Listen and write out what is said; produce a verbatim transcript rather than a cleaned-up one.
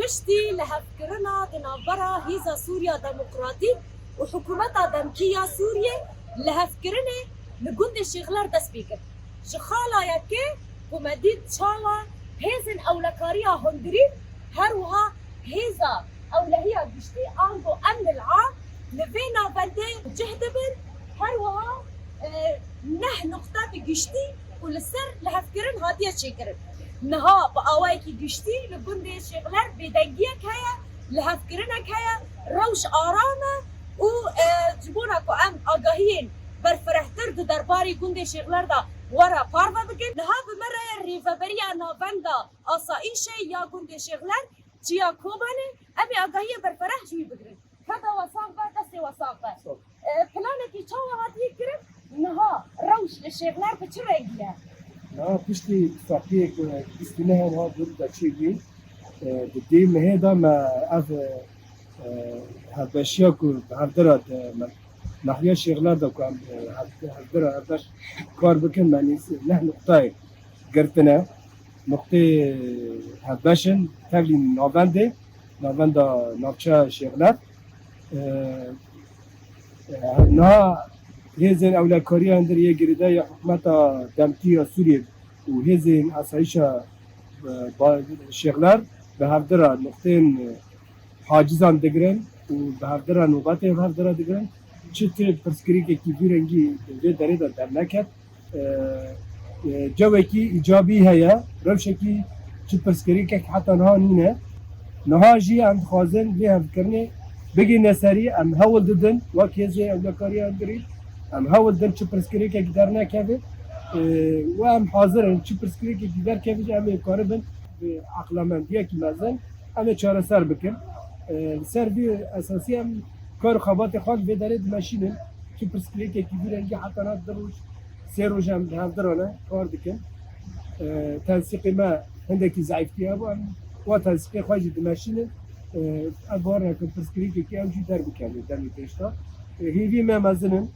Piştî lihevkirina di navbera Hêza Sûriya Demokratîk û Hikûmeta Demkî ya Sûriyê, lihevkirinê li gundê Şêxler dest pê kir. Ji xala yekê ku me dît çawa hêzên ewlekariya hundirî, her wiha hêza ewlehiya giştî ango emn el-am li vê navendê cih dibin, her wiha, e, neh nuqta bi giştî û li ser lihevkirin hatiye çêkirin. Niha bi awayekî giştî li gundê Şêxler bêdengiyek heye, lihevkirinek heye, rewş aram e û, e, ji bona ku em agahiyên berfirehtir di derbarê gundê Şêxler de were parve bikin. Niha bi me re ye Rêveberiya Navenda Asayîşê ya gundê Şêxler, Çiya Kobanê, em ê agahiyê berfereh ji wî bigirin. Keda we sax be, destê we sax be. Sağ ol. E, planekî çawa hatiye kirin? Niha rewş li Şêxler bi çi rengî ye? Niha piştî tifaqiyê ku bîst û neh niha dûr de çêbû, e, di dê mehê de me ev, e, e, hevbeşiya ku bi hevdira di me, nahiya Şêxler de ku em, e, hev-, hevdira hevbeş kar bikin, me nîs neh nuqtayê girtine. Nuqtê hevbeş in, tevlî navendê, navenda navçeya Şêxler. E, e, niha hêzên ewlekariya hundirî yê girêdayî ya hikûmeta demkî ya Sûriyê û hêzên asayîşa, e, ba-, Şêxler bi hevdira nuqtên, e, hacizan digirin û bi hevdira nobetê bi hevdira digirin. Çi ti pirsgirêkekî vî rengî di vê derê de derneket. E, e, cewekî îcabî heye, rewşekî çi pirsgirêkek heta niha nîne. Niha jî em dixwazin vê hevkirinê bigihîne serî, em hewl didin, wek hêzê ewlekariya hundirî, em hewl didin çi pirsgirêkek dernekeve. E, û em hazir in, çi pirsgirêkekî derkeve jî em ê karibin bi aqlemendiyekî mezin, em ê çareser bikin. E, li ser vî esasî em kar û xebatê xwe li vê derê dimeşînin. Çi pirsgirêkekî vî rengî heta niha du roj, sê roj em li hevdira ne kar dikin. E, tensîqê me hindekî zeîftî hebû, em wa tensîqê xwe jî dimeşînin. E, ev bawer nakim pirsgirêkekî ew jî derbikeve demê pêş de. E, hêvî me mezin in.